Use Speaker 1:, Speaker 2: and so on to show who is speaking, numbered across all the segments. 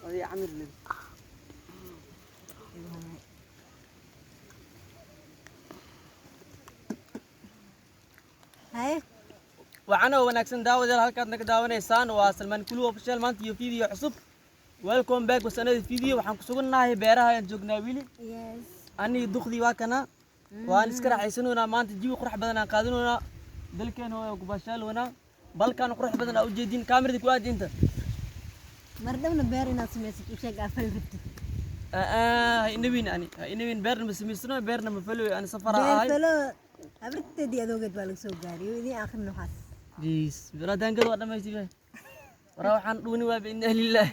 Speaker 1: Adiga camir leh.
Speaker 2: Haye.
Speaker 1: Waxaana wanaagsan daawadayaal, halkaad naga daawanaysaan waa Salmaan Kulu Official. Maanta iyo video cusub. Welcome back with another video. Waxaan ku sugannahay beeraha ayaan joognaa wili.
Speaker 2: Yes.
Speaker 1: Anii duqdii waa kana, waan iska raaxaysanoonaa maanta. Jawi qurux badan aan qaadanoonaa, dalkeena waa ku baashaaloonaa. Balkan qurux badan aa ujeedin, kaamirada ku aadi inta.
Speaker 2: Mar dhowna beer inaad samaysid u sheeg, aa fal rabtid.
Speaker 1: Ha inawin, ani ha inawin. Beerna ma samaysano, beerna ma faloy, ani safara
Speaker 2: beer
Speaker 1: ahay.
Speaker 2: Falo habarteedii adoogeed baa laga soo gaariyo idiin akrin waxaas.
Speaker 1: Bis bira daangada waa dhamaystay. Waraa waxaan dhuuni waa biidni lillaah.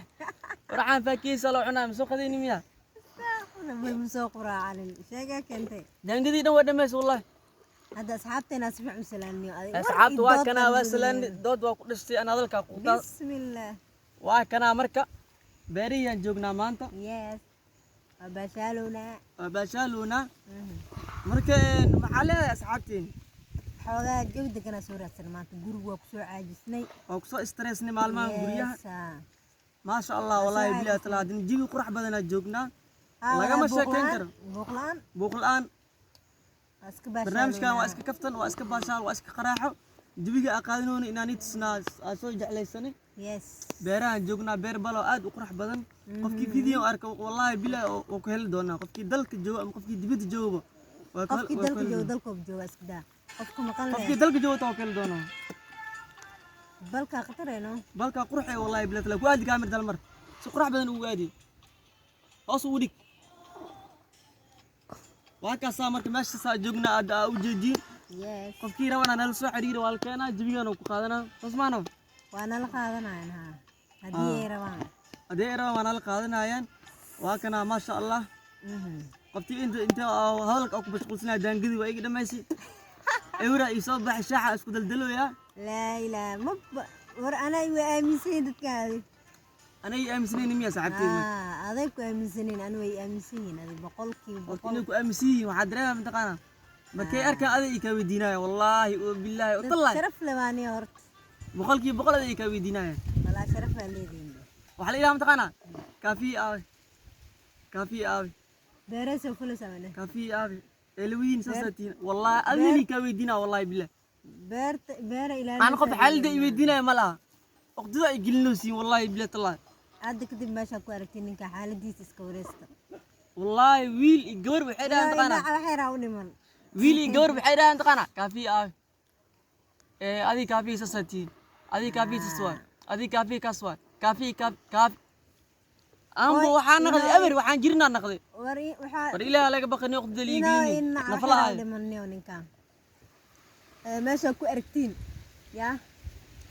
Speaker 1: War waxaan faakiyeysa loo cunaa, ma soo qadayni miya?
Speaker 2: Ma soo quraacanin, sheegaa keentay.
Speaker 1: Daangadii dhan waa dhamays wallahi.
Speaker 2: Hadda asxaabteena si fiican u salaamniyo adiga.
Speaker 1: Asxaabta waa kanaa, waa salaani, dood waa ku dhashtay, aan hadalkaa ku qutaa.
Speaker 2: Bismillaah.
Speaker 1: Waa kanaa, marka beerihiyaan joognaa maanta.
Speaker 2: Yes, waa baashaalownaa.
Speaker 1: Waa baashaalownaa. Marka maxaa leedahay asxaabteen?
Speaker 2: Xoogaa jawi deganaa soo raadsan maanta, gurigu waa kusoo caajisnay.
Speaker 1: Waa kusoo stressnay maalmahan guryaha.
Speaker 2: Yes, ah.
Speaker 1: Maasha Allah, wallahi bilahi taala, haddana jawi qurux badanaa joognaa.
Speaker 2: Ah,
Speaker 1: lagama
Speaker 2: walaa
Speaker 1: sheekeyn
Speaker 2: buuq
Speaker 1: karo.
Speaker 2: la'aan, buuq la'aan.
Speaker 1: Buuq la'aan.
Speaker 2: Waa iska baashaalownaa.
Speaker 1: Barnaamijkan waa iska kaftan, waa iska baashaal, waa iska qaraaxo. Jawiga aa qaadanoona inaan tusnaa aa soo jeclaysanay.
Speaker 2: Yes.
Speaker 1: Beerahan joognaa, beer balo aad u qurux badan. Qofkii video arka, wallahi bilahi, oo ku heli doonaa. Qofkii dalka jooga ama qofkii dibadda joogaba waa ku
Speaker 2: qofkii
Speaker 1: waa ku
Speaker 2: dalka
Speaker 1: heli
Speaker 2: jooga
Speaker 1: doonaa.
Speaker 2: Dalkoob jooga iska daa, qofka maqan
Speaker 1: qofkii
Speaker 2: leh.
Speaker 1: Dalka jooga taa waa ku heli doonaa.
Speaker 2: Balkaa khatarayno.
Speaker 1: Balkaa qurux ee, wallahi bilahi taala. Ku aadi kaamir dalmar, si qurux badan ugu aadi, hoos ugu dhig. Waa kaasaa, marka meeshaasaa joognaa aad aa ujeediin.
Speaker 2: Yes.
Speaker 1: Qofkii rabana nala soo xiriira, waa la keenaa, jawigan ku qaadanaa, saas maana.
Speaker 2: Waa nala qaadanayaan haa, haddii ay rabaan.
Speaker 1: Haddii ay rabaan waa nala qaadanayaan. Waa kanaa, maasha Allah. Qoftii inta hadalka ku mashquulsanaya, daangadii waa iga dhamaysay, ewra ii soo baxay, shaaxa isku daldaloyaa.
Speaker 2: Laa ilaa maba war, anaa way aaminsan yihiin dadkaadi.
Speaker 1: Anay aaminsanayn miya saaxiibteyda?
Speaker 2: Aa, aday ku aaminsaneen, ani way aaminsan yihiin adi boqolkiiba
Speaker 1: horta
Speaker 2: boqol.
Speaker 1: Inay ku aaminsan yihiin waxaa dareema, mataqaanaa, markay arkaan aday ii kaa weydiinaya, wallaahi oo billaahi oo
Speaker 2: dad
Speaker 1: tallaahi.
Speaker 2: Sharaf le baaniya horta.
Speaker 1: 100% aday ii kaa weydiinaya.
Speaker 2: Walaa sharaf baa leedihiin.
Speaker 1: Waxaa la yidhaha, mataqaanaa, kaafiyi aawe, kaafiyi aawe.
Speaker 2: Beereysoo kula samane.
Speaker 1: Kaafiyi aawe ee lawidiin saasaa tihiin, wallaahi adina ii kaa weydiinaya, wallaahi billah.
Speaker 2: Beerta beera ilaalinaysa.
Speaker 1: Aan qof xaalada i weydiinaya ma laha, waqtida ay gelinaysiin, wallaahi billahi tallaahi.
Speaker 2: Hadda kadib meeshaa ku aragtay ninka xaaladiisa iska wareysta.
Speaker 1: Wallaahi wiil iyo gabar waxay dhahaan, mataqaanaa,
Speaker 2: wax yaraa u dhiman.
Speaker 1: Wiil iyo gabar waxay dhahaan, mataqaanaa, kaafiyi aawe ee adiga kaafiyi saasaa tihiin, adiga kaafiyi saas waay, adiga kaafiyi kaas waay, kaafiyi kaaf kaaf aanba waxaa naqday eber, waxaan jirnaa naqday.
Speaker 2: War waxaa
Speaker 1: war ilaaha laga baqani, waqtida lii
Speaker 2: inoo
Speaker 1: gelini
Speaker 2: ina wax
Speaker 1: nafla
Speaker 2: yaraa u
Speaker 1: ahay.
Speaker 2: dhiman ninkan. Ee, meeshaa ku aragtiin yaa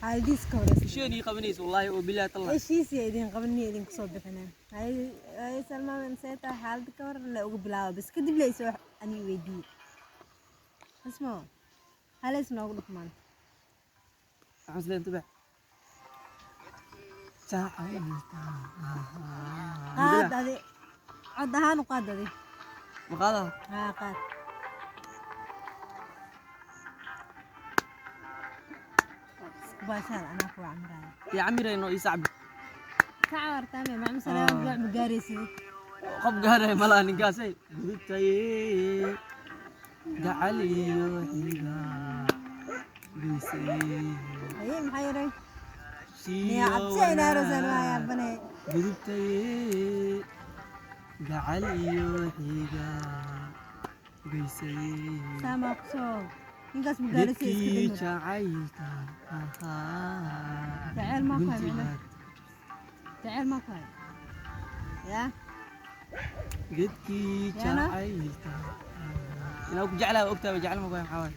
Speaker 2: xaaladiisa ka wareysta.
Speaker 1: Isheen ii qabanaysa, wallaahi oo billahi tallaahi.
Speaker 2: Heshiisiya idin qabaniyo idinku soo bixineen. Hay hay Salmaan, seeta xaalada ka waran la ugu bilaabo bas, kadib la isoo ani weydiiye ismo haleys noogu dhuf maanta.
Speaker 1: Waxaan isleeyahay inta bax.
Speaker 2: Qaad adi, cod ahaan u qaad adi.
Speaker 1: Maqaada.
Speaker 2: Haa, qaad. Baashaal anaa kuwa camraaya.
Speaker 1: Ii camirayno, ii sacbi.
Speaker 2: Ka cawartaame macmu salaam ma gaaraysid.
Speaker 1: Qof gaaraya malaha ninkaasay gudubtaye gacal iyo xiga geysay.
Speaker 2: Haye, maxaa yaray niya cabsi ayna rosan waa yaabane.
Speaker 1: Gudubtaye gacal iyo xiga geysay.
Speaker 2: Saamaa kusoo ninkaas ma gaaraysid iska
Speaker 1: gedkii
Speaker 2: damar.
Speaker 1: Jacaylka ahaa.
Speaker 2: Jacayl maa ku hay
Speaker 1: guntiga.
Speaker 2: Macna jacayl maa ku hay yaa.
Speaker 1: Gedkii
Speaker 2: Yana?
Speaker 1: Jacaylka inaa ku jeclahay waa ogtahay, jecel ma ku hay, maxaa waaye?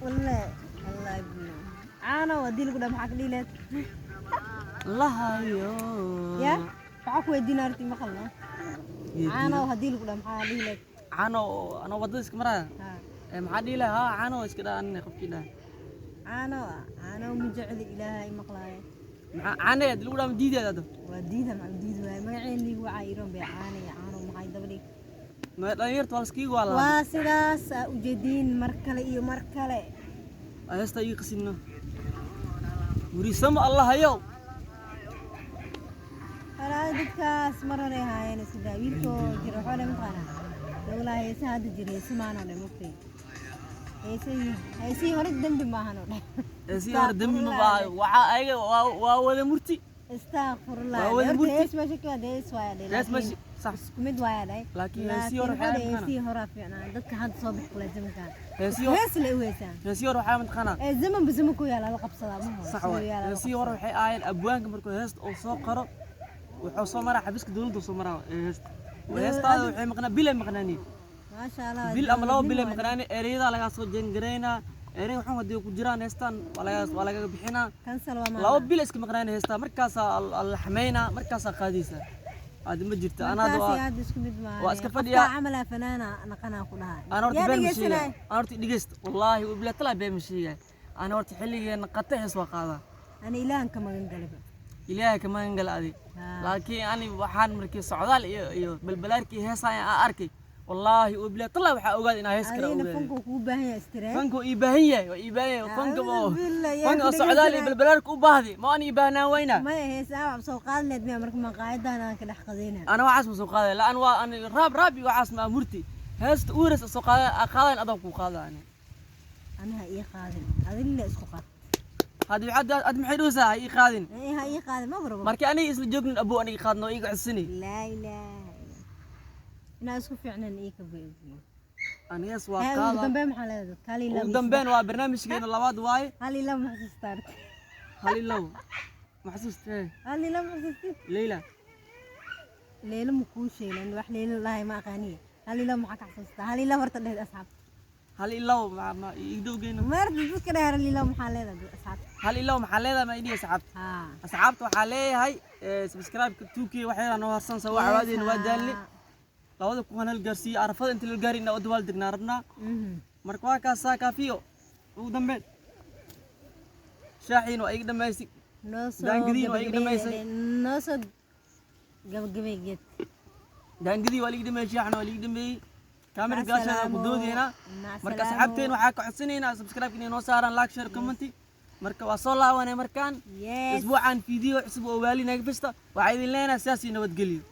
Speaker 2: Wallahi wallahi billah caano haddii lagu dhaha maxaa ka dhihi lahayd?
Speaker 1: Lahayo.
Speaker 2: Yaa waxaa ku weydiin arti maqalna, caano haddii lagu dhaha maxaa dhihi lahayd?
Speaker 1: Caano anoo wadada iska maraya?
Speaker 2: Haa.
Speaker 1: Ee, maxaa dhihi lahaa? Haa, caano iska dhaa anina qofkii dhaha.
Speaker 2: Caano caano ma jecli, ilaahay maqlaayo.
Speaker 1: Maxaa caano haddii lagu dhaha ma diidayd hadda?
Speaker 2: Waa diida, maxaa diidi waaye? Magaceen liigu wacaa iroon bay caano iyo caano maxay daba dhig.
Speaker 1: Ma dhalinyarta waa laskiigu waa lahaa.
Speaker 2: Waa sidaas aa ujeediin mar kale iyo mar kale.
Speaker 1: Heesta ii qasinno, gurisamo allahayow.
Speaker 2: Dadkaas mar hore ahaayeen sida wiilkoo jira waxaa le mataqaanaa lawalaa heesaha hadda jira heese maanoo dhan mogtay, heesihii heesihii hore dembi maahan oo dhan.
Speaker 1: Heesihii hore dembi ma baa, waxaa ayaga waa wada murti.
Speaker 2: Astaghfirullah.
Speaker 1: Waa wada
Speaker 2: Horta
Speaker 1: murti.
Speaker 2: Hees meesha ka wada hees waaya dhe.
Speaker 1: Hees meesha sax.
Speaker 2: Isku mid waaya dhahay.
Speaker 1: Laakiin heesihii hore waxay
Speaker 2: Laakiin
Speaker 1: ahayd
Speaker 2: heesihii hore fiicnaa, dadka hadda soo bixi kula zamankan
Speaker 1: Heesihii hore
Speaker 2: hees la u heesaan.
Speaker 1: Heesihii hore waxaa mataqaanaa
Speaker 2: Ee zamanba zaman ku yaala la qabsadaa ma
Speaker 1: Sax
Speaker 2: hore.
Speaker 1: waay. Heesihii hore waxay ahaayeen abwaanka markuu heesta uu soo qoro, wuxuu soo maraa xafiiska dowladda, soo maraa ee heesta. Heestaada waxay maqnaa bilay maqnaaniin.
Speaker 2: Maasha Allah.
Speaker 1: Bil ama 2 bilay maqnaani, ereyada lagaa soo jengareynaa, erey waxun haddii ku jiraan heestan waa lagaga bixinaa.
Speaker 2: Cancel waa
Speaker 1: 2
Speaker 2: maana.
Speaker 1: Bil iska maqnaani heestaa, markaasaa la xameynaa, markaasaa qaadaysaa. Hadda ma jirto. Ana hadda
Speaker 2: Markaasi
Speaker 1: waa
Speaker 2: hadda isku mid maaha.
Speaker 1: Waa iska fadhiyaa.
Speaker 2: Camalaa fanaana naqanaa ku dhahay.
Speaker 1: Ana horta
Speaker 2: Yaa
Speaker 1: been ma sheegay.
Speaker 2: dhegeysanay?
Speaker 1: Ana horta dhegeysta, wallaahi wabillahi talaa been ma sheegay. Ana horta xilligeena qata hees waa qaadaa.
Speaker 2: Ani Ilaahan ka magan galaba.
Speaker 1: Ilaahay ka magan gala adi. Laakiin ani waxaan markii socdaal iyo balbalaarkii heesaya aan arkay, wallaahi wabillahi talaa waxaa ogaaday inaa hees kale
Speaker 2: Adigna
Speaker 1: ogaaday.
Speaker 2: fanka kugu baahan yahay istireen.
Speaker 1: Fanka ii baahan yahay, waa ii baahan yahay fanka oo
Speaker 2: Acuudu billah, yaa
Speaker 1: fanka oo
Speaker 2: ku
Speaker 1: socdaal iyo
Speaker 2: dhegeysanay.
Speaker 1: balbalaarka u baahday ma aan ii baahnaan waynaa.
Speaker 2: Maya, heesaa wax soo qaadi leed miya marka maqaayadan aan ka dhex qadayna?
Speaker 1: Ana waxaas ma soo qaaday laan, waa ani raab raab iyo waxaas ma murti. Heesta uures soo qaaday qaadayn adaa ku qaada ani.
Speaker 2: Anaha ii qaadin, adina isku qaad.
Speaker 1: Hadda waxaad ad maxay dhoosaa ha ii qaadin.
Speaker 2: Ee ha ii qaadin ma barabo.
Speaker 1: Markii aniga isla joognin abuu aniga qaadno iga codsani.
Speaker 2: Laa ilaaha illa inaa isku fiicnan ii ka buuxiyo.
Speaker 1: Ani hees waa
Speaker 2: Hee, ugu
Speaker 1: qaada.
Speaker 2: dambeyn maxaa leedahay hal iyo laba?
Speaker 1: Ugu dambeyn waa barnaamijkeena labaad waaye.
Speaker 2: Hal iyo laba ma xasuustaa horta?
Speaker 1: Hal iyo labo ma xasuustee?
Speaker 2: Hal iyo laba ma xasuustid?
Speaker 1: Leyla.
Speaker 2: Leelo ma kuu sheegin wax leelo lahay ma aqaaniye. Hal iyo laba maxaa ka xasuustaa? Hal iyo laba horta dhehed asxaabta.
Speaker 1: Hal iyo labo ma igdowgeena.
Speaker 2: Maarta dadka dheer hal iyo laba maxaa leedahay asxaabta?
Speaker 1: Hal iyo labo maxaa leedahay ma idhihi asxaabta?
Speaker 2: Haa.
Speaker 1: Asxaabta waxaa leeyahay subscribe-ka 2K wax yaraa noo harsan soo cawaadeen waa daalni 2000 hal gaarsiiyo arafada inta la gaari inaa u dabaal degnaa rabnaa. Marka waa kaasaa kaafiyo. Ugu dambeyn shaaxiin waa iga dhamaystay.
Speaker 2: Noo soo
Speaker 1: Daangadiin waa iga
Speaker 2: gabagabay.
Speaker 1: dhamaysay.
Speaker 2: Noo soo gabagabay geed.
Speaker 1: Daangadii waa liiga dhameeyey, shaaxna waa liiga dhameeyey, kaamira gaashaada ku doodeynaa.
Speaker 2: Mac
Speaker 1: Marka
Speaker 2: salaamo.
Speaker 1: Asxaabteen waxaa ka codsanaynaa subscribe inay noo saaraan, like, share, comment. Marka waa soo laabanay markaan
Speaker 2: Yes.
Speaker 1: isbuucan video cusub oo waali naga fista. Waxaa idin leenahay sidaas iyo nabadgelyo.